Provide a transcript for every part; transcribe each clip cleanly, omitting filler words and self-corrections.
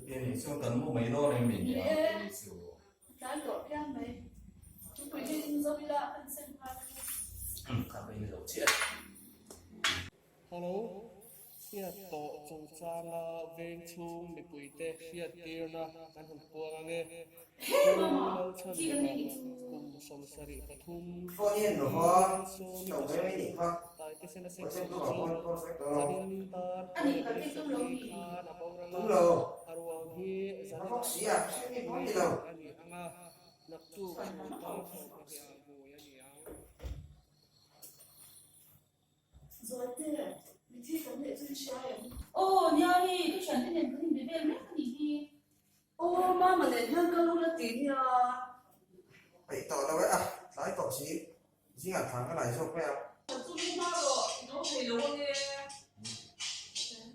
Chuti anih chuan kan mu mai dawn em ni Ni e, a tlai tawh phian mai. Thupui hi in zo ila kan sem nghal a ni. Umm, ka bei lo chiah. Hello, Hriat tawh chungchanga veng chhung mipuite hriattirna kan han puang ange. Pu Lalchhanhima kum 73 Sawmi pasal Taitesena section chu zanin dar 27 khan a boral a, a ruang hi zaninah pui a ni ang a, naktuk dar 12 ah vui a ni ang. Zualte, mithi kan neih chu i hria em? Aw, nia hei, ka thiante nen kan inbe vel mek a nih hi. Aw, mama nen hian ka lu la ti nia. Peih tawh lo e a, tlai tawh si, zingah thlan ka lai zawk mai ang. Ka chu lu hma rawh, i tho thei lo ange.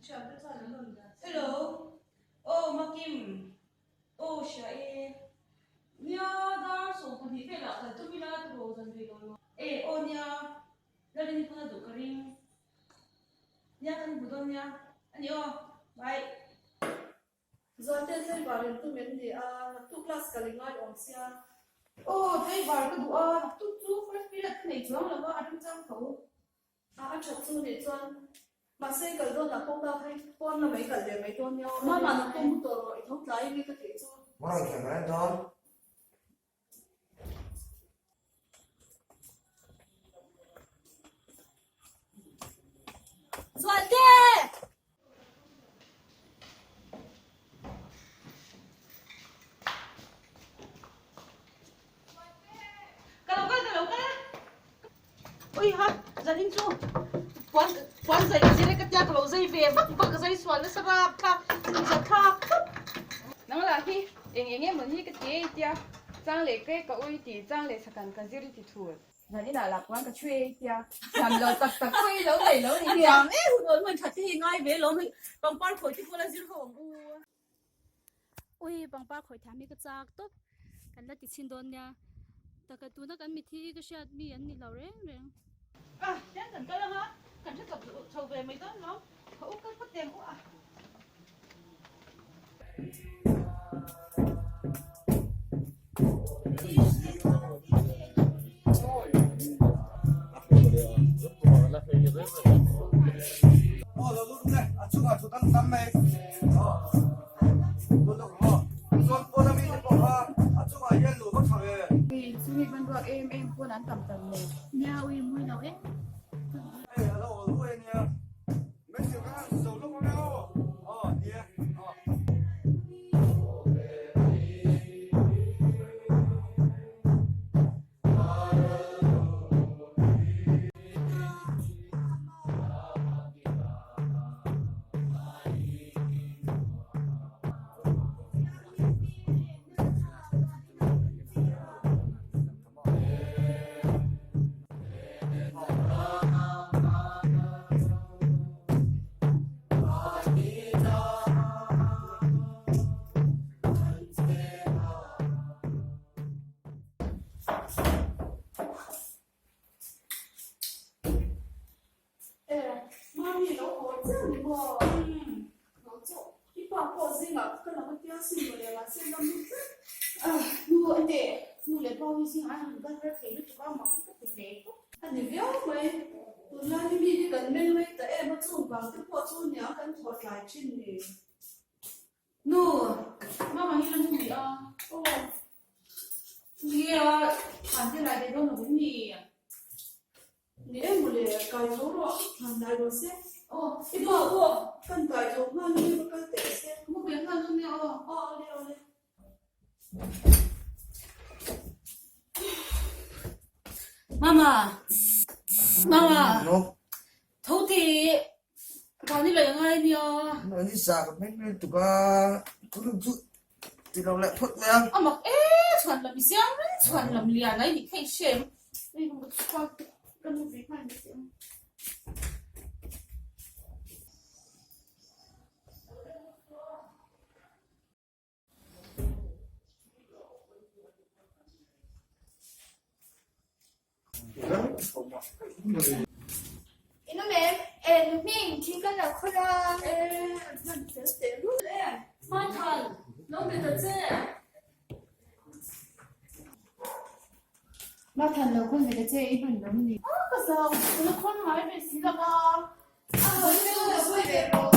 Thiante chuan an rawn dah. Hello, aw Makim, aw hria e. Nia, dar 12 velah kal tum ila tiraw zan rei lo lo. E, aw nia, Lalin pawn a duh ka ring. Nia kan hmu dawn nia. A ni aw. Bye. Zualte tlaivar in tum em ni a? Naktuk class kal i ngai awm sia. Aw, tlaivar ka duh a. Naktuk chu first period ka nei chuang lo a, a remchang tho. A, a that chu nih chuan. Mahse i kal dawn ah pawh ka khai pawn lamah i kal leh mai dawn nia aw. Mama naktuk mu tawh rawh, i tho tlai nge ka tih chu. Maw rawn khelh reng dawn. Zualte! Ka lo kal, ka lo kal. Ui ha, zanin chu puan puan zai ka zir e ka tia ka lo zai ve vak vak ka zai sual nasa rap thlak za thlak khawp. Nang lah hi eng eng emaw ni ka ti e i tia, chang leh ka e ka ui ti, chang leh sakan ka zir i ti thul. Zan inah lah puan ka chhui e i tia, thiam lo tak tak pawh i lo nei lo ni hi a. A thiam e, hun awl hman that te hi ngai ve lawm hei, pangpar khawi te pawh la zir ho ang u. Ui pangpar khawi thiam hi ka chak tawp, kan la ti chhin dawn nia, taka tuna kan mithi hi ka hriat mi an ni lo reng reng. A, tian kan kal anga, kan hre chawp chho ve mai dawn lo, ka u kal phawt teng u a. E, mami lo haw chiah ni maw? Lo chauh, i pa pawh zingah ka lam a tia sin mawle, mahse lam lut tlat. Ah, nu a teh, nu leh pa hi zingah an han kal har thei lutuk a, mak hi ka ti hle tawp. A ni viau mai, tunlai hi mi hi kan meng rei ta em a, chung vang te pawh chu nia kan thaw tlai thin ni. Nu, mama hi la mu rih a. Aw. Nia, thlan te lai ve dawn lo em ni? Ni em mawle, kai tho rawh, thlan lai rawh se. Aw, i pa pawh kan kai tho nghal ni va kal teh se. Mu ve nghal dawn nia aw. Aw, awle awle. Mama, mama. No. Tho teh, van i laih angai ania. Ni sa ka hmel hmel tuk a, tunu chu ti lo leh phawt mai a. A mak e, chhuan lam i siam reng, chhuan lam lian a i nih theih hrem. Hei ka mut chhuak ka mu ve nghal mai teh ang. Inu mem, e nu hming thing kan lo khawr a. E, an hman fel teh lul e. Hmanthal. Lo be ta che. Mathan lo khawn ve ta che i hman lo ni. A ka zau, ka la khawn ngai ve si lo va. A hawi ve lo sawi ve rawh.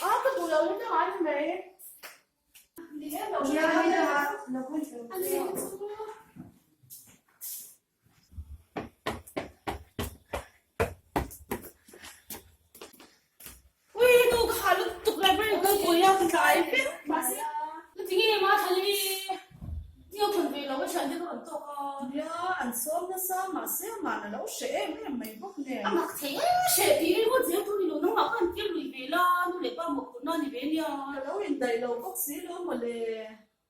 A ka duh lo hi ta ngai ni mai. Ni em lo Nia nia lo khawn ve A ni chu. Ui nu ka ha lutuk library kal pui a ka tlai vek mahse tinge ma thali nia khawn ve lo a thian te ka rawn tawk a. Nia an sawm nasa mahse amah na lo hreh em em mai bawk nen. A mak thei e hreh tih ringawt zel tur ni lo nangmah khan tir lui ve la nu leh pa mawhphurhna a ni ve nia. Ka lo indaih lo bawk si lo mawle.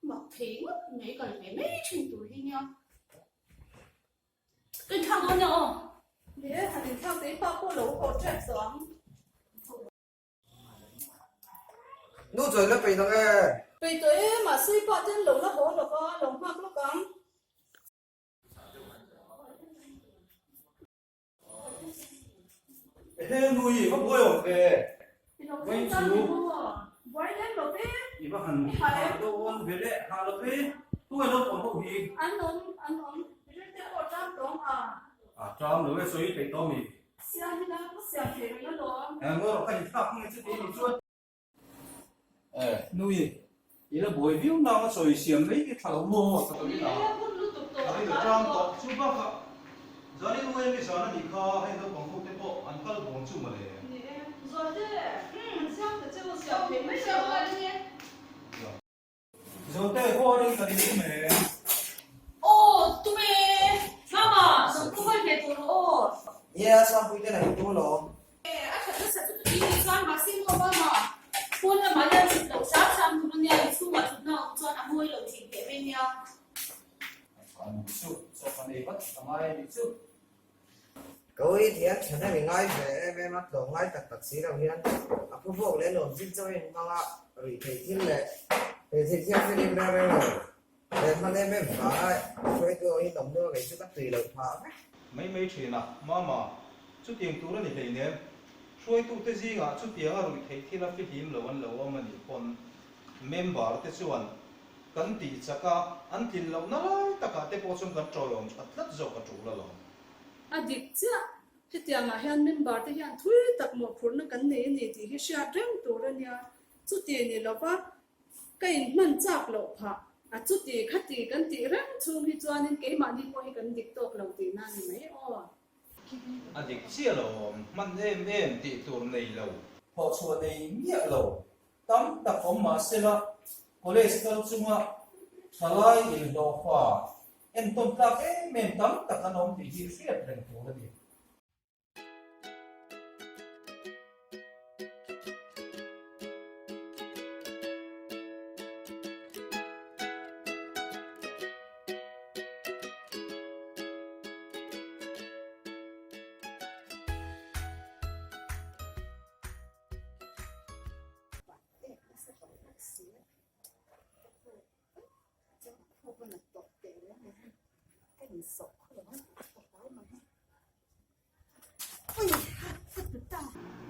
Mak thei ngawt mai kal ve mai thin tur hi nia. Ka inthlak dawn nia aw. Ni e, han inthlak te i pa pawh lo haw tep tawh ang. Nu chuan la peih nang e. Peih tawh e, mahse i pa ten lo la haw lo va, lo nghak lawk ang. Ehe nui, va buai awm ve. Vawiin chu buai lem lo ve. I va han hah dawn ve le, hah lo ve. Tunge lo pawm ho hi? An awm, an awm. Mihring te pawh ṭam tawng a. A ṭam lo e, sawi peih tawh mi? Siam hi la, ka siam thei reng alawm. Ngawi rawh, ka inthlak hmang e chuti a nih chuan. Eh, nui, i la buai viau nang a sawi siam mai i tha lo maw ka tawih a. A ri tang tawh chu bakah Zanin u emi zan a nih kha hei naupang ho te pawh an kal vawng chu mawle. Ni e, Zualte, an siam ta che u siam thei mai lo. Zualte, khaw a ring ka ring em e. Aw, tum e, Mama, zawng pu hawi ve tur rawh aw. Nia, Sangpui ten a in tum alawm. E, a that nasa chu chuti nih chuan mahse maw Mama, pawn lamah hian thut loh hram hram tur ania, inchhungah thutna a awm chuan a mawi lo thei teh mai nia. An chu chaw kan ei vat a ngai a nih chu. Ka ui thian thahnem i ngai ve em em a, tlawm ngai tak tak si lo hian a pu vawk leh nuam zin chauhin hmang a, ruih theih thil leh ruih theih thiang filim reng reng lo leh hman em em vanga hruaitu ho hi nawm hnu a kei chu ka tui loh phah vek. Mai mai thin a, Mama, chutiang tur a ni hleinem. Hruaitute zingah chutianga ruih theih thil a fihlim lo an lo awm a nih pawn member te chuan Kan tih chak a, an tlin lohna lai takah te pawh chuan kan tawlawm that tlat zawk a tul alawm. A dik chiah, hetiangah hian member te hian thui tak mawhphurhna kan nei a ni tih hi hriat reng tur a nia. Chuti ni lova ka inhman chak loh phah a, chuti khati kan tih reng chhung hi chuanin keimahni pawh hi kan dik tawk lo tihna a ni mai aw. A dik chiah lo awm, hman em em tih tur nei lo. Thawhchhuah nei miah lo Tam tak awm mah sela, college kal chunga thalai inhlawhfa entawn tlak em em tam tak an awm tih hi hriat reng tur a ni.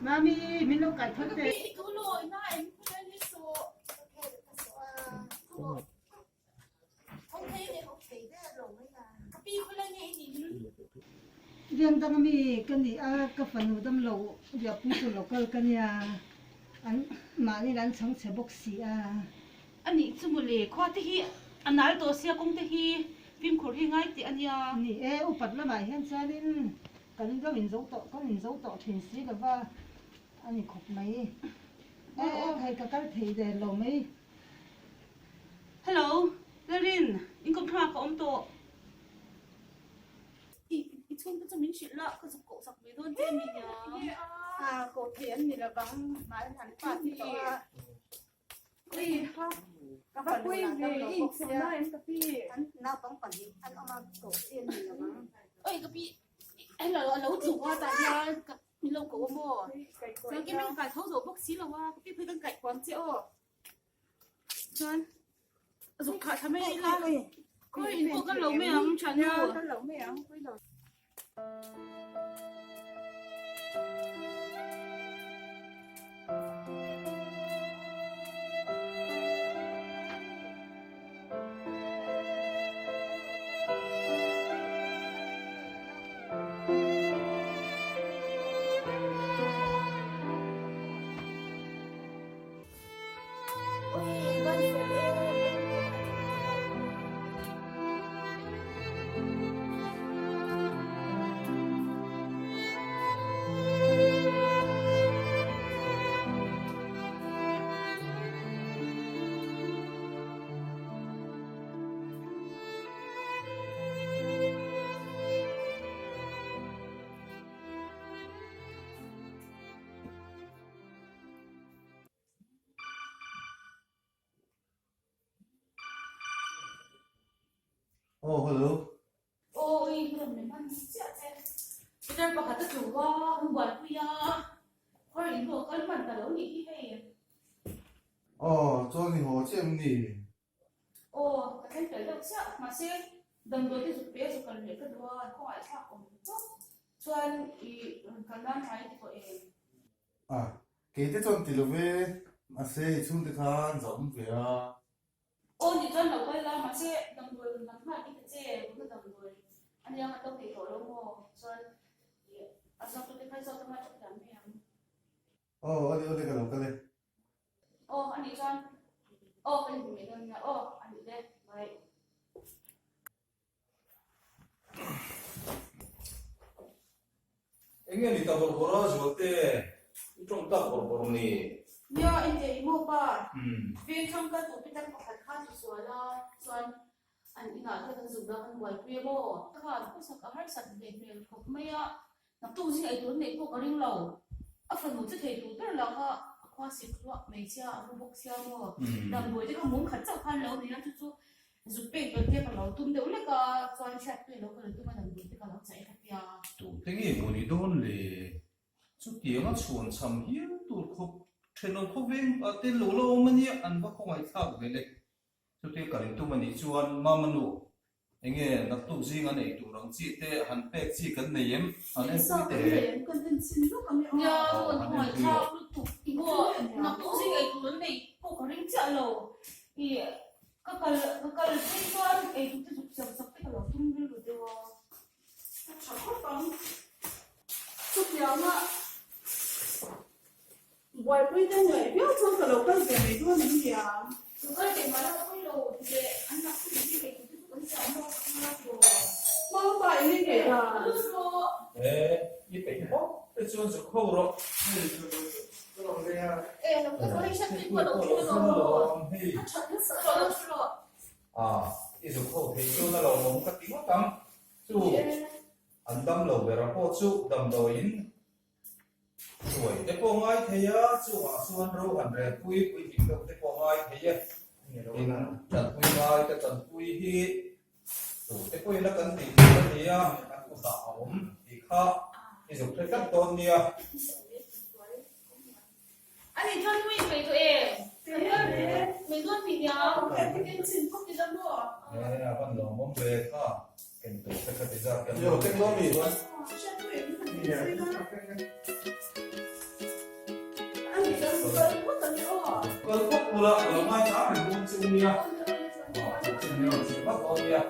Mami, min lo kai tho teh. Riang dang ami ka ni a, ka fanu damlo riahpui tur lo kal ka nia, an mahni lah an chhang chhe bawk si a. A nih chu mawle, khua te hi a nal tawh sia kawng te hi fimkhur hi ngai teh a nia. Ni e, upat lamah hian chuanin kan lo inzo tawh, kan inzo tawh thin si lova a ni khawp mai. E, hei ka kal thei der lo mai. Hello, Lalrin, in kawm thla ka awm tawh. I i chhungte chu min hrilh la, ka zuk koh sak mai dawn che mi nia. A koh thei an ni lovang, mahni an pa ti tawh a. Ui, ka va pui ve, i inchhawm na em ka pi? An naupang pahnih an awm a, koh chi an ni lovang. Oi ka pi, hello, a lo tluk a tah hian ka min lo koh a maw? Chuan ke min kai tho zo bawk si lo a, ka pi phei kan kaih kuam che aw. Chuan zuk khah thla mai ila khawi in pawh kan lo mai ang thian nu. Kan lo mai ang pui lo. Aw hello. Aw ui ka rawn be hman chiah che. Pitar pakhat a tlu a, kan buaipui a, khawr in pawh kal hman ta lo nih hi hei. Aw chuan i haw chiah em ni? Aw ka thleng fel deuh chiah mahse damdawi te zuk pe a zuk kal leh ka duh a, an khawngaih thlak awm tawp chuan i rawn kal nan tha i ti tawh em? A, kei te chuan ti lo ve, mahse i chhungte kha an zahawm ve a. Aw nih chuan lo kal la, mahse damdawi rawn lam nghal i ta che, tuna damdawi a nia kan lo thei tawh lo maw? Chuan ih a zawk tute kha i zawk anga tha thiam mai ang. Aw a ni aw le ka lo kal e. Aw a nih chuan aw ka inhmu mai dawn nia aw a nih le bye. Eng nge ni ta bawrh bawrh a Zualte, i tawng tak bawrh bawrh ni? Nia, enge i maw pa? Veng thlang kal tur pitar pakhat kha chu sual a, chuan an inah te kan zuk dah kan buaipui a maw? Kha khawsak a harsat ve hmel khawp mai a, naktuk zing eitur neih pawh ka ring lo. A fanu chu thei tur ber lah kha a khua sik hluah hmeichhia a mu bawk sia maw? Damdawi te kha mum khat chauh khan lo nei a, chu chu Zuk pek belh te ka lo tum deuh lek a, chuan hriatpui lo ka lo tum a damdawi te ka lo chaih kha tia. Tute nge maw ni dawn le? Chutianga chhuan cham hial tur khawp thenawm khawveng ah te lo la awm a nia, an va khawngaihthlak ve le. Chutia ka rin tum a nih chuan Mama nu, enge naktuk zing an ei tur ang chi te han pek chi kan nei em? Han enpui teh. Nia, chuan khawngaihthlak lutuk maw, naktuk zing ei tur an nei pawh ka ring chiah lo. Ih. Ka kal ka kal phei chuan eitur te zuk siam sak te ka lo tum rilru deuh a. Ka tha khawp ang. Chutianga buaipui te ngaih viau chuan ka lo kal ve mai dawn em nia. Lo kal ve mah la ka pawi lo ti leh an nak chu in eitur te chu kan siam maw ka hma tiraw. Hmang pa eng nge ngeih dan? Ka lut rawh. E, i peih khawp te chuan zuk ho rawh. Hei chu ka rawn leng a. E, lo kal rawh hei hriat pui pawh a lo thleng alawm. A that nasa a lo thu rawh. A, i zuk ho thei chuan a lo awm ka ti ngawt ang. Chu an dam lo ber a pawh chu damdawiin hruai te pawh ngai thei a, chungah chuan ro han rel pui puitling deuh te pawh ngai thei e. Tin, tanpui ngai ka tanpui hi Tute pawhin a kan tih tur a nia, kan kutah a awm tih kha i zuk hre tlat dawn nia. A nih chuan nui mai tawh em? Mai dawn tih nia. E, a van lawmawm ve kha, ken tur te kha ti zat kan lo tih chuan. Kal phawt ula, ka lo ngaithla reng dawn che u nia. Aw, chanchin hi a rawn chhe vak dawn nia.